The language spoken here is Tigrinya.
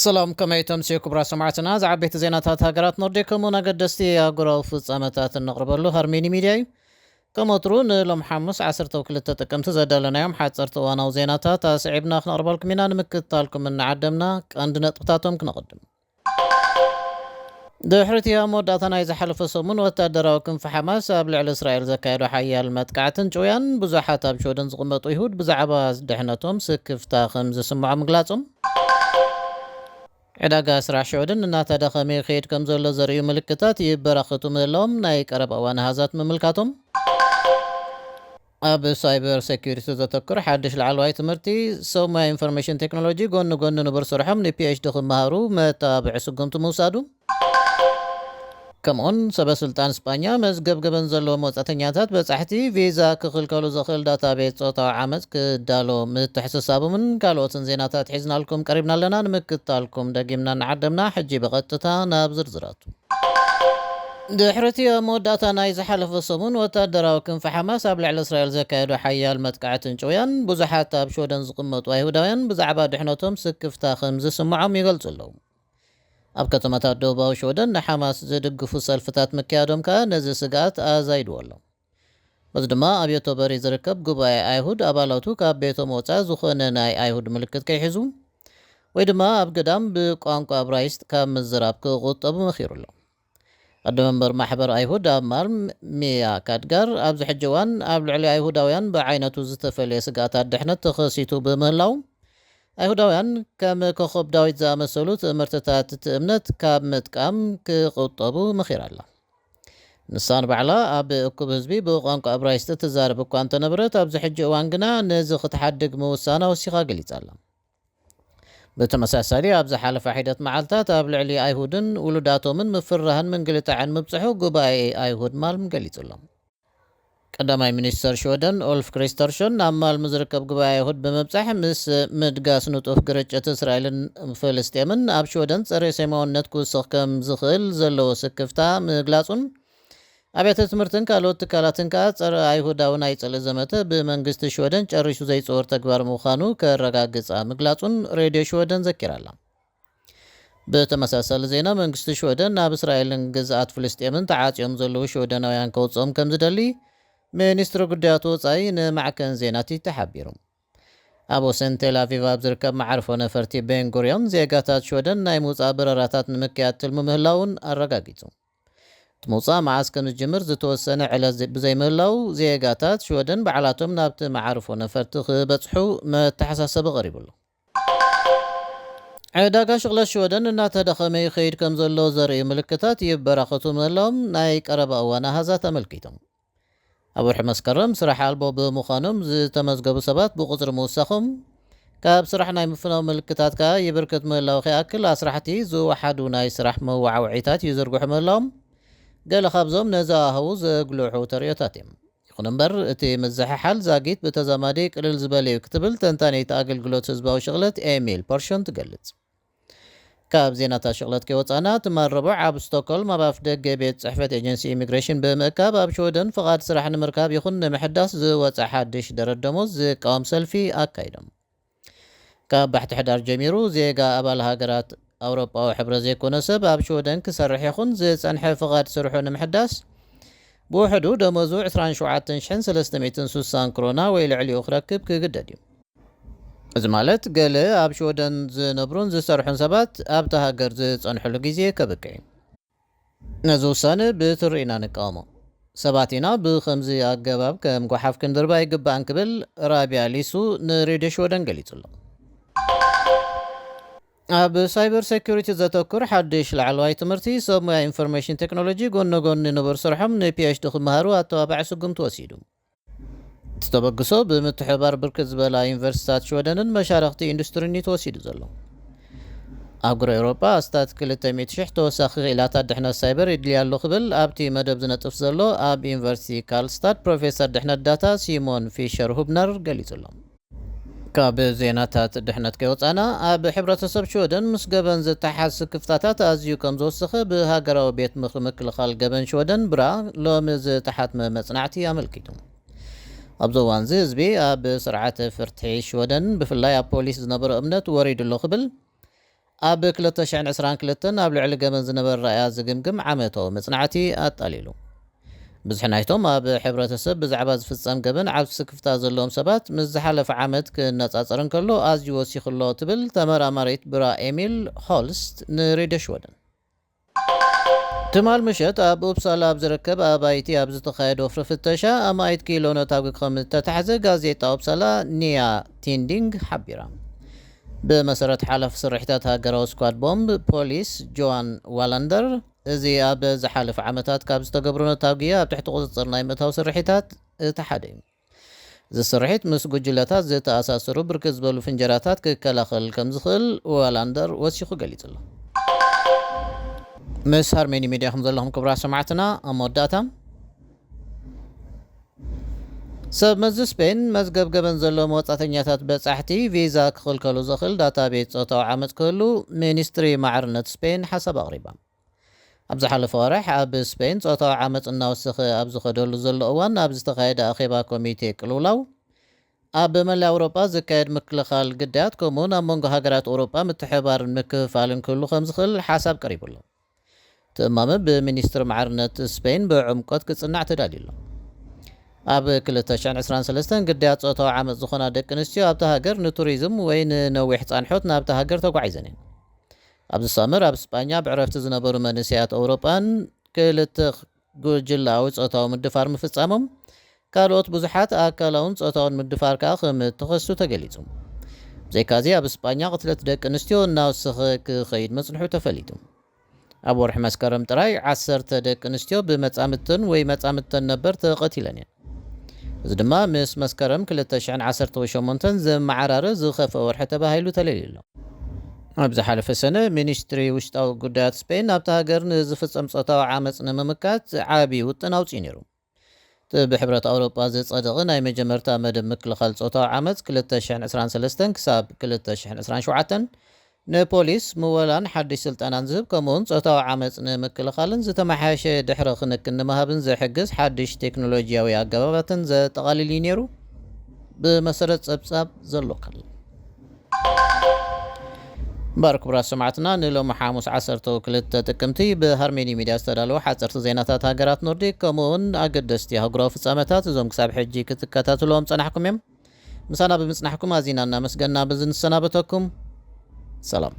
ሰላም፣ ከመይ ተምስዩ ክቡራት ሰማዕትና? ዝዓበይቲ ዜናታት ሃገራት ኖርዲክ ከምኡን ኣገደስቲ ኣህጉራዊ ፍጻመታት እነቕርበሉ ሃርሜኒ ሚድያ እዩ። ከም ወትሩ ንሎም ሓሙስ ዓሰርተ ክልተ ጥቅምቲ ዘዳለናዮም ሓጸርቲ እዋናዊ ዜናታት ኣስዒብና ክነቕርበልኩም ኢና። ንምክትታልኩም እናዓደምና ቀንዲ ነጥብታቶም ክነቕድም። ድሕሪ እቲ ኣብ መወዳእታ ናይ ዝሓለፈ ሰሙን ወታደራዊ ክንፊ ሓማስ ኣብ ልዕሊ እስራኤል ዘካየዶ ሓያል መጥቃዕትን ጭውያን ብዙሓት ኣብ ሽወደን ዝቕመጡ ይሁድ ብዛዕባ ድሕነቶም ስክፍታ ከም ዝስምዖ ምግላጾም፣ ዕዳጋ ስራሕ ሽወደን እናተዳኸመ ይኸይድ ከም ዘሎ ዘርእዩ ምልክታት ይበራኸቱ ምህላዎም ናይ ቀረባ እዋን ኣሃዛት ምምልካቶም፣ ኣብ ሳይበር ሴኩሪቲ ዘተኩር ሓድሽ ላዕለዋይ ትምህርቲ ሰብ ሞያ ኢንፎርሜሽን ቴክኖሎጂ ጎኒ ጎኒ ንቡር ስርሖም ንፒኤችዲ ክመሃሩ መተባብዒ ስጉምቲ ምውሳዱ፣ ከምኡን ሰበ ስልጣን ስጳኛ መዝገብ ገበን ዘለዎም ወጻእተኛታት በጻሕቲ ቪዛ ክኽልከሉ ዘኽእል ዳታቤዝ ጾታዊ ዓመጽ ክዳሎ ምትሕስሳቦምን ካልኦትን ዜናታት ሒዝናልኩም ቀሪብና ኣለና። ንምክትታልኩም ደጊምና እናዓደምና ሕጂ ብቐጥታ ናብ ዝርዝራቱ። ድሕሪ እቲ ኣብ መወዳእታ ናይ ዝሓለፈ ሰሙን ወታደራዊ ክንፊ ሓማስ ኣብ ልዕሊ እስራኤል ዘካየዶ ሓያል መጥቃዕትን ጭውያን ብዙሓት ኣብ ሽወደን ዝቕመጡ ኣይሁዳውያን ብዛዕባ ድሕነቶም ስክፍታ ከም ዝስምዖም ይገልጹ ኣለዉ። ኣብ ከተማታት ደቡባዊ ሽወደን ንሓማስ ዝድግፉ ሰልፍታት ምክያዶም ከኣ ነዚ ስግኣት ኣዛይድዎ ኣሎ። በዚ ድማ ኣብ ዮቶበሪ ዝርከብ ጉባኤ ኣይሁድ ኣባላቱ ካብ ቤቶም ወጻኢ ዝኾነ ናይ ኣይሁድ ምልክት ከይሕዙ ወይ ድማ ኣብ ገዳም ብቋንቋ እብራይስጥ ካብ ምዝራብ ክቑጠቡ መኺሩ ኣሎ። ኣደ መንበር ማሕበር ኣይሁድ ኣብ ማልም ሚያ ካድጋር ኣብዚ ሕጂ እዋን ኣብ ልዕሊ ኣይሁዳውያን ብዓይነቱ ዝተፈለየ ስግኣታት ድሕነት ተኸሲቱ ብምህላው ኣይሁዳውያን ከም ኮኸብ ዳዊት ዝኣመሰሉ ትእምርትታት እቲ እምነት ካብ ምጥቃም ክቑጠቡ መኺራ ኣላ። ንሳ ንባዕላ ኣብ እኩብ ህዝቢ ብቋንቋ እብራይስጥ ትዛረብ እኳ እንተነበረት ኣብዚ ሕጂ እዋን ግና ነዚ ክትሓድግ ምውሳና ወሲኻ ገሊጻ ኣላ። ብተመሳሳሊ ኣብ ዝሓለፈ ሒደት መዓልታት ኣብ ልዕሊ ኣይሁድን ውሉዳቶምን ምፍርራህን ምንግልታዕን ምብጽሑ ጉባኤ ኣይሁድ ማልም ገሊጹ ኣሎ። ቀዳማይ ሚኒስተር ሽወደን ኦልፍ ክሪስተርሾን ናብ ማልም ዝርከብ ጉባኤ ኣይሁድ ብምብጻሕ ምስ ምድጋስ ንጡፍ ግርጭት እስራኤልን ፍልስጤምን ኣብ ሽወደን ጸረ ሴማውነት ክውስኽ ከም ዝኽእል ዘለዎ ስክፍታ ምግላጹን ኣብያተ ትምህርትን ካልኦት ትካላትን ከኣ ጸረ ኣይሁዳዊ ናይ ጽልኢ ዘመተ ብመንግስቲ ሽወደን ጨሪሱ ዘይጽወር ተግባር ምዃኑ ከረጋግጻ ምግላጹን ሬድዮ ሽወደን ዘኪራ ኣላ። ብተመሳሳሊ ዜና መንግስቲ ሽወደን ናብ እስራኤልን ግዝኣት ፍልስጤምን ተዓጽዮም ዘለዉ ሽወደናውያን ከውጽኦም ከም ዝደሊ ሚኒስትሪ ጉዳያት ወጻኢ ንማዕከን ዜና ቲቲ ሓቢሩ። ኣብ ወሰን ቴል ኣቪቭ ኣብ ዝርከብ መዓርፎ ነፈርቲ ቤንጉርዮን ዜጋታት ሽወደን ናይ ምውጻእ በረራታት ንምክያድ ትልሚ ምህላውን ኣረጋጊጹ። እቲ ምውጻእ መዓስ ከም ዝጅምር ዝተወሰነ ዕለት ዘ- ብዘይምህላው ዜጋታት ሽወደን ባዕላቶም ናብቲ መዓርፎ ነፈርቲ ክበጽሑ መተሓሳሰቢ ቀሪቡ ኣሎ። ዕዳጋ ሽቕለት ሽወደን እናተዳኸመ ይኸይድ ከም ዘሎ ዘርእዩ ምልክታት ይበራኸቱ ምህላዎም ናይ ቀረባ እዋን ኣሃዛት ኣመልኪቶም። ኣብ ወርሒ መስከረም ስራሕ ኣልቦ ብምዃኖም ዝተመዝገቡ ሰባት ብቁጽሪ ምውሳኾም ካብ ስራሕ ናይ ምፍናው ምልክታት ከኣ ይብርክት ምህላው ከይኣክል ኣስራሕቲ ዝወሓዱ ናይ ስራሕ መዋዕውዒታት ይዝርግሑ ምህላዎም ገለ ካብዞም ነዚ ኣሃው ዘጉልሑ ተርእዮታት እዮም። ይኹን እምበር እቲ ምዝሕሓል ዛጊት ብተዛማዲ ቅልል ዝበለ እዩ ክትብል ተንታኒት ኣገልግሎት ህዝባዊ ሽቕለት ኤሚል ፖርሾን ትገልጽ። ካብ ዜናታት ሽቕለት ከይወጻና ትማል ረቡዕ ኣብ ስቶክሆልም ኣብ ኣፍ ደገ ቤት ጽሕፈት ኤጀንሲ ኢሚግሬሽን ብምእካብ ኣብ ሽወደን ፍቓድ ስራሕ ንምርካብ ይኹን ንምሕዳስ ዝወጸ ሓድሽ ደረት ደሞዝ ዝቃወም ሰልፊ ኣካይዶም። ካብ ባሕቲ ሕዳር ጀሚሩ ዜጋ ኣባል ሃገራት ኣውሮጳዊ ሕብረት ዘይኮነ ሰብ ኣብ ሽወደን ክሰርሕ ይኹን ዝጸንሐ ፍቓድ ስርሑ ንምሕዳስ ብውሕዱ ደሞዙ ዕስራን ሸውዓተን ሽሕን ሰለስተ ሚእትን ስሳን ክሮና ወይ ልዕሊኡ ክረክብ ክግደድ እዩ። እዚ ማለት ገለ ኣብ ሽወደን ዝነብሩን ዝሰርሑን ሰባት ኣብቲ ሃገር ዝጸንሕሉ ግዜ ከብቅዕ እዩ። ነዚ ውሳነ ብትሪ ኢና ንቃወሞ። ሰባት ኢና ብኸምዚ ኣገባብ ከም ጓሓፍ ክንድርባ ኣይግባእን ክብል ራቢያ ሊሱ ንሬድዮ ሽወደን ገሊጹ ኣሎ። ኣብ ሳይበር ሴኩሪቲ ዘተኩር ሓድሽ ላዕለዋይ ትምህርቲ ሰብ ሞያ ኢንፎርሜሽን ቴክኖሎጂ ጎኒ ጎኒ ንቡር ስርሖም ንፒኤችዲ ክመሃሩ ኣተባባዒ ስጉምቲ ወሲዱ። እቲ ተበግሶ ብምትሕብባር ብርክት ዝበላ ዩኒቨርሲታት ሽወደንን መሻርኽቲ ኢንዱስትሪን እዩ ተወሲዱ ዘሎ። ኣህጉር ኤውሮጳ ኣስታት ክልተ ሚእቲ ሽሕ ተወሳኺ ክኢላታት ድሕነት ሳይበር ይድልያ ኣሎ ክብል ኣብቲ መደብ ዝነጥፍ ዘሎ ኣብ ዩኒቨርሲቲ ካርልስታድ ፕሮፌሰር ድሕነት ዳታ ሲሞን ፊሸር ሁብነር ገሊጹ ኣሎ። ካብ ዜናታት ድሕነት ከይወጻና ኣብ ሕብረተሰብ ሽወደን ምስ ገበን ዝተሓዝ ክፍታታት ኣዝዩ ከም ዝወሰኸ ብሃገራዊ ቤት ምኽሪ ምክልኻል ገበን ሽወደን ብራ ሎሚ ዝተሓትመ መጽናዕቲ ኣመልኪቱ። ኣብዚ እዋን እዚ ህዝቢ ኣብ ስርዓተ ፍርሒ ሽወደን ብፍላይ ኣብ ፖሊስ ዝነበሮ እምነት ወሪዱ ኣሎ ክብል ኣብ ክልተ ሽሕን ዕስራን ክልተን ኣብ ልዕሊ ገበን ዝነበረ ረኣያ ዝግምግም ዓመታዊ መጽናዕቲ ኣጣሊሉ። ብዝሒ ናይቶም ኣብ ሕብረተሰብ ብዛዕባ ዝፍጸም ገበን ዓብ ስክፍታ ዘለዎም ሰባት ምስ ዝሓለፈ ዓመት ክነጻጸር እንከሎ ኣዝዩ ወሲኹ ኣሎ ትብል ተመራማሪት ብራ ኤሚል ሆልስት ንሬድዮ ሽወደን። ትማል ምሸት ኣብ ኡፕሳላ ኣብ ዝርከብ ኣባይቲ ኣብ ዝተኻየደ ወፍሪ ፍተሻ ኣማኢት ኪሎ ነታጒ ከም እተታሕዘ ጋዜጣ ኡፕሳላ ኒያ ቲንዲንግ ሓቢራ። ብመሰረት ሓላፊ ስርሒታት ሃገራዊ ስኳድ ቦምብ ፖሊስ ጆዋን ዋላንደር፣ እዚ ኣብ ዝሓለፈ ዓመታት ካብ ዝተገብሩ ነታጒ ኣብ ትሕቲ ቁጽጽር ናይ ምእታው ስርሒታት እቲ ሓደ እዩ። እዚ ስርሒት ምስ ጉጅለታት ዝተኣሳሰሩ ብርክት ዝበሉ ፍንጀራታት ክከላኸል ከም ዝኽእል ዋላንደር ወሲኹ ገሊጹ ኣሎ። ምስ ሃርሜኒ ሚድያ ከም ዘለኹም ክቡራት ሰማዕትና፣ ኣብ መወዳእታ ሰብ መዚ ስፔን መዝገብ ገበን ዘለዎም ወጻተኛታት በጻሕቲ ቪዛ ክኽልከሉ ዘኽእል ዳታቤት ጾታዊ ዓመጽ ክህሉ ሚኒስትሪ ማዕርነት ስፔን ሓሳብ ኣቕሪባ። ኣብ ዝሓለፈ ወርሕ ኣብ ስፔን ጾታዊ ዓመጽ እናወሰኸ ኣብ ዝኸደሉ ዘሎ እዋን ኣብ ዝተኻየደ ኣኼባ ኮሚቴ ቅልውላው ኣብ መላእ ኣውሮጳ ዝካየድ ምክልኻል ግዳያት ከምኡውን ኣብ መንጎ ሃገራት ኣውሮጳ ምትሕባርን ምክፍፋልን ክህሉ ከም ዝኽእል ሓሳብ ቀሪቡ ኣሎ። እቲ እማመ ብሚኒስትሪ ማዕርነት ስፔን ብዕምቆት ክጽናዕ ተዳልዩ ኣሎ። ኣብ ክልተ ሽሕን ዕስራን ሰለስተን ግዳያት ጾታዊ ዓመጽ ዝኾና ደቂ ኣንስትዮ ኣብታ ሃገር ንቱሪዝም ወይ ንነዊሕ ጻንሖት ናብታ ሃገር ተጓዒዘን እየን። ኣብዚ ሳመር ኣብ ስጳኛ ብዕረፍቲ ዝነበሩ መንእሰያት ኣውሮጳን ክልተ ጉጅላዊ ጾታዊ ምድፋር ምፍጻሞም ካልኦት ብዙሓት ኣካላውን ጾታውን ምድፋር ከኣ ከም እተኸሱ ተገሊጹ። ብዘይካዚ ኣብ ስጳኛ ቅትለት ደቂ ኣንስትዮ እናወሰኸ ክኸይድ መጽንሑ ተፈሊጡ። ኣብ ወርሒ መስከረም ጥራይ ዓሰርተ ደቂ ኣንስትዮ ብመጻምድተን ወይ መጻምድተን ነበር ተቐቲለን እየን። እዚ ድማ ምስ መስከረም ክልተ ሽሕን ዓሰርተ ሸሞንተን ዘመዓራረ ዝኸፍአ ወርሒ ተባሂሉ ተለልዩ ኣሎ። ኣብ ዝሓለፈ ሰነ ሚኒስትሪ ውሽጣዊ ጉዳያት ስፔን ኣብታ ሃገር ንዝፍጸም ጾታዊ ዓመጽ ንምምካት ዓቢ ውጥን ኣውጺኡ ነይሩ። እቲ ብሕብረት ኣውሮጳ ዝጸደቐ ናይ መጀመርታ መደብ ምክልኻል ጾታዊ ዓመጽ ክልተ ሽሕን ዕስራን ሰለስተን ክሳብ ክልተ ሽሕን ዕስራን ሸውዓተን ንፖሊስ ምወላን ሓድሽ ስልጠናን ዝህብ ከምኡውን ጾታዊ ዓመጽ ንምክልኻልን ዝተመሓየሸ ድሕረ ክንክን ንምሃብን ዝሕግዝ ሓድሽ ቴክኖሎጂያዊ ኣገባባትን ዘጠቓልል እዩ ነይሩ። ብመሰረት ጸብጻብ ዘሎ ክል እምበር ክቡራት ሰማዕትና ንሎሚ ሓሙስ ዓሰርተ ክልተ ጥቅምቲ ብሃርሜኒ ሚድያ ዝተዳለወ ሓፀርቲ ዜናታት ሃገራት ኖርዲክ ከምኡ እውን ኣገደስቲ ኣህጉራዊ ፍጻመታት እዞም ክሳብ ሕጂ ክትከታተልዎም ጸናሕኩም እዮም። ምሳና ብምጽናሕኩም ኣዚና እናመስገና በዚ ንሰናበተኩም። ሰላም።